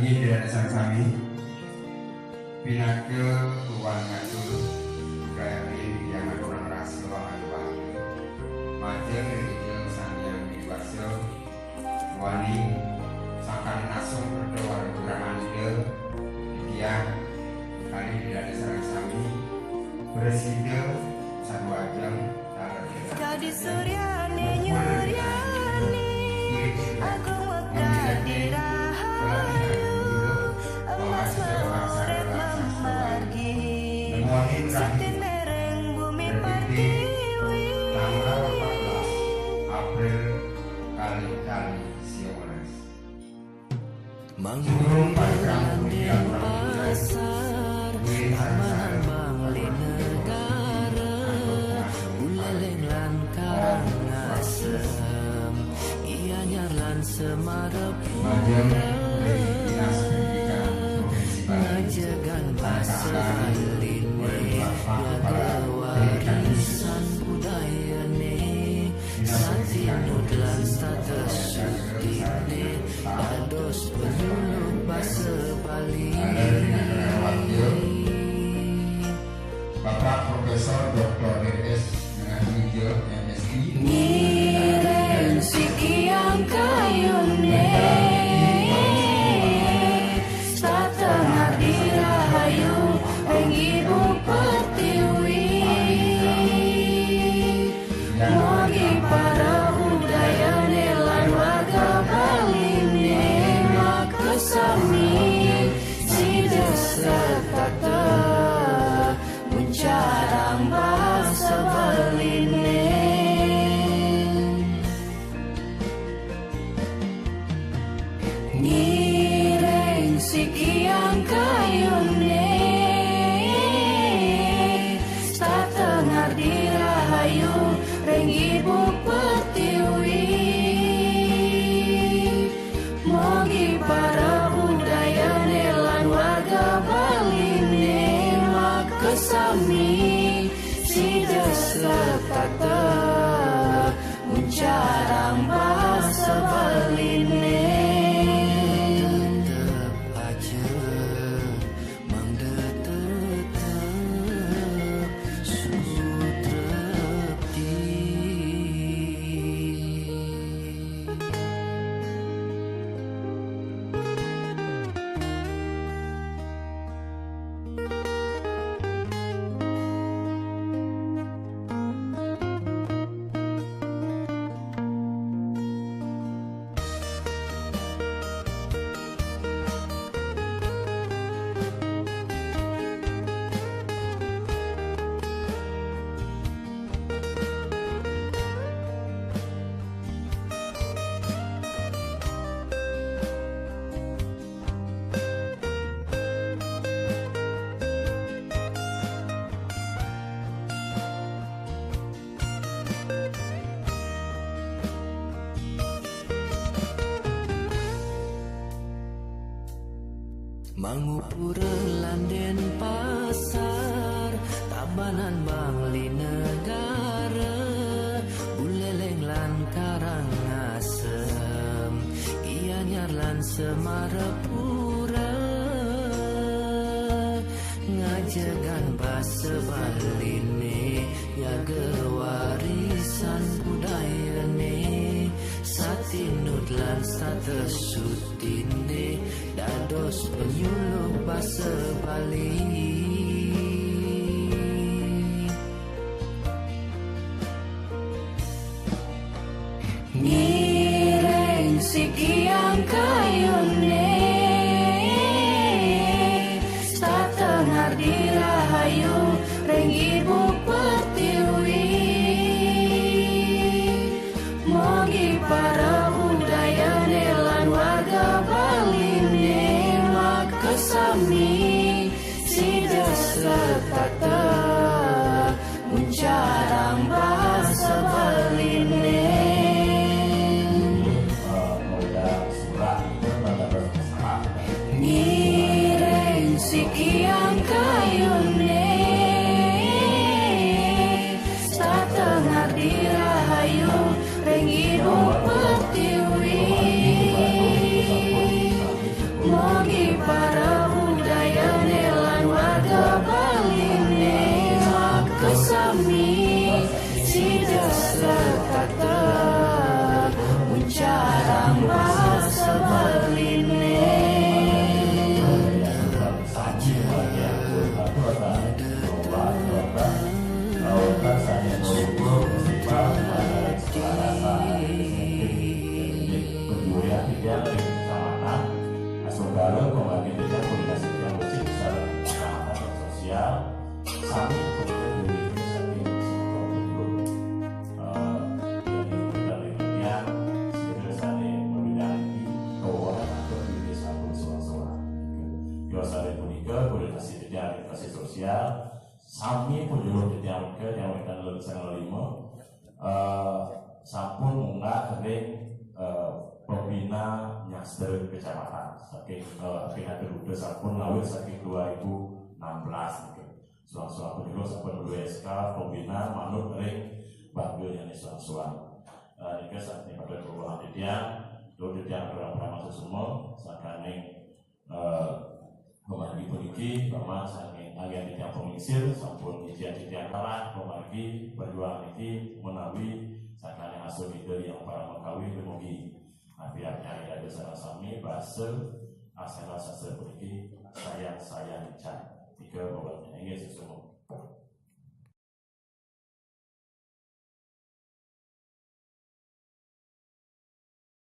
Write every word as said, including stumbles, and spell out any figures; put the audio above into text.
Inggih, Ida dané sareng sami. Pinaka kuwan ngatur, Ida Erwin Widiangan Puranggrasa Wangan Luar. Majeng ring Ida Sang Hyang Widi Wasa, duaning sangkaning asung kerta wara pangeraman Ida, titiang kalih Ida dané sareng sami, prasida sané majeng. Kadi suryané nyuryani, agung mekadi rahayu, emas maurip mamargi, satindereng bumi pertiwi. April kalih tali sia welas. Mangku Pandén Pasar, Taman Bangli Negara, Buleleng lan Karangasem, Gianyar lan Semarapura, ngajegang basa Baliné, nyaga warisan budayané, satinut lan setata sutine, dados penyuluh basa Bali. Bapak Profesor Doktor D S Nengah Wija, M Si. Ngiring sikiang kayune, setata ngabdi rahayu ring Ibu Pertiwi. Mugi para budayane lan warga Baline makasami sida setata muncarang basa Baline. Ngiring sikiang kayune, setata ngabdi rahayu ring Ibu Pertiwi. Mugi para budayane lan warga Baline makasami sida setata muncarang basa Baline. Tetep aja mangda tetep sutrepti. Mangupura lan Denpasar, Tabanan Bangli Negara, Buleleng lan Karangasem, Gianyar lan Semarapura, ngajegang basa Baline, nyaga warisan budayane, satinut lan setata sutine, dados penyuluh basa Bali. Ngiring sikiang kayune, setata ngabdi rahayu ring Ibu Pertiwi. Mugi para budayane lan warga Baline makasami sida setata muncarang basa Baline. Ngiring sikiang kayune, setata ngabdi rahayu ring Ibu Pertiwi. Mugi Pembagian titiang koordinasi titiang musik secara kecamatan dan sosial, sami punika diwiwiti saking Sumatra Timur. Eh, jadi dari titiang, sekira sané mawidang niki, kawowonan atur di desa pun sowan-sowan. Yo sané punika koordinasi titiang administrasi sosial, sami pun jero titiang punika, tiang wénten lelungan lima, eh, sampun munggah ring, eh, pembina nyastra kecamatan saking, eh, saking Atur Buta sampun ngawit saking dua ribu enam belas niki. Sowan-sowan punika sampun duwé S K pembina manut ring bagiannyané sowan-sowan. Eh, nika saking patut kawowonan titiang, tur titiang aturang parama suksma sangkaning eh, pamargi puniki, paman saking agen titiang panglingsir, sampun ngijiang titiang kalah pamargi perjuangan niki menawi sangkaning asung Ida Hyang Parama Kawi dumugi. Napi apnyai dados sareng sami basa aksara sastra puniki sayang-sayang ican. Nika bobotnya, inggih suksma.